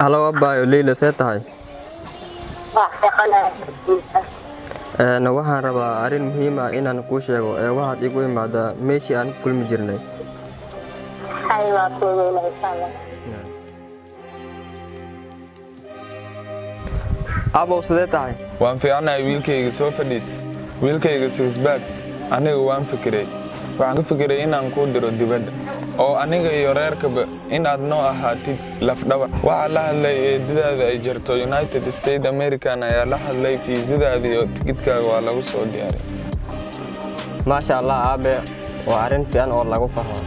Hello, abaayo Leyla, see tahay? Waxaan rabaa arrin muhiim ah inaan kuu sheego ee waxaad igu imaadaa meeshii aan ku kulmi jirnay. Abow, sidee tahay? Waan fiicanahay, wiilkayga, soo fadhiis. Wiilkayga Sixbag, aniga waan fikiray. Waxaan ka fikiray inaan kuu diro dibadda oo aniga iyo reerkaba inaad noo ahaatid lafdhabar. Waxaa la hadlay eedadaada ay jirto United States American ayaa la hadlay. Fiisadaada iyo tikidkaaga waa lagu soo diyaariyay. Maasha Allah, aabe, waa arrin fiican oo lagu farxo.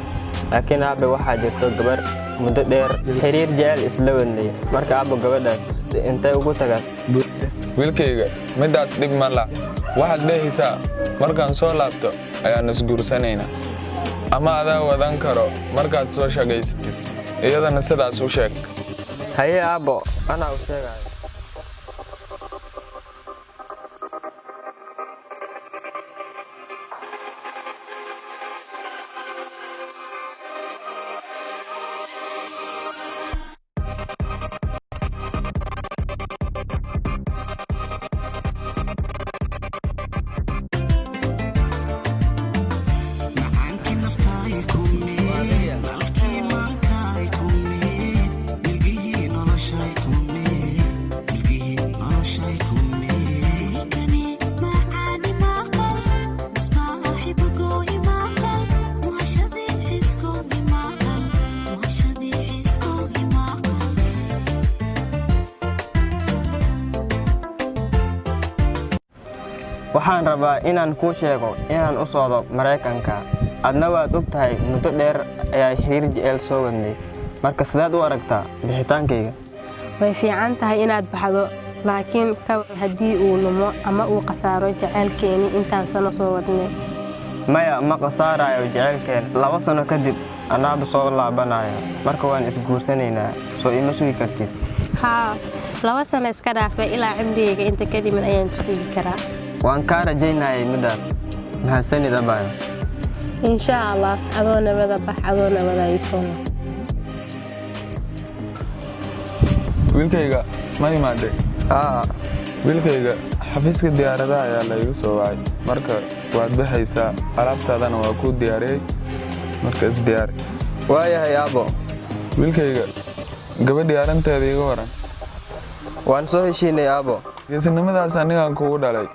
Laakiin aabe, waxaa jirto gabar muddo dheer xiriir jecel isla wadnay. Marka aabo, gabadhaas intay ugu tagaan? Wiilkayga, midaas dhib ma la. Waxaad dhehaysaa markaan soo laabto ayaan isguursanaynaa, ama adaa wadan karo markaad soo shaqaysatid. Iyadana sidaas u sheeg. Haye aabbo, anaa u sheegayo. Waxaan rabaa inaan kuu sheego inaan u socdo Maraykanka. Adna waad og tahay, muddo dheer ayaa xiriir jecel soo wadnay. Marka sidaad u aragtaa bixitaankayga? Way fiican tahay inaad baxdo, laakiin ka war haddii uu lumo ama uu khasaaro jacaylkeennii intaan sano soo wadnay? Maya, ma khasaarayo jacaylkeen. 2 sano kadib anaaba soo laabanayo. Marka waan isguursanaynaa, soo ima sugi kartid? Haa, 2 sano iska dhaafay, ilaa cimrigayga inta ka dhiman ayaan ku sugi karaa. Waan kaa rajaynayay middaas. Mahadsanid, abaayo. Insha Allah, adoo nabada bax, adoo nabada ii soo noq. Wiilkayga, ma imaadey? Haa. Wiilkayga, xafiiska diyaaradaha ayaa laygu soo wacay. Marka waad baxaysaa, alaabtaadana waa kuu diyaariyey. Marka isdiyaari. Waayahay, aabbo. Wiilkayga, gabadhii arrinteeda iga waran. Waan soo heshiinay, aabbo. Geesinimadaas anigaan kugu dhalay.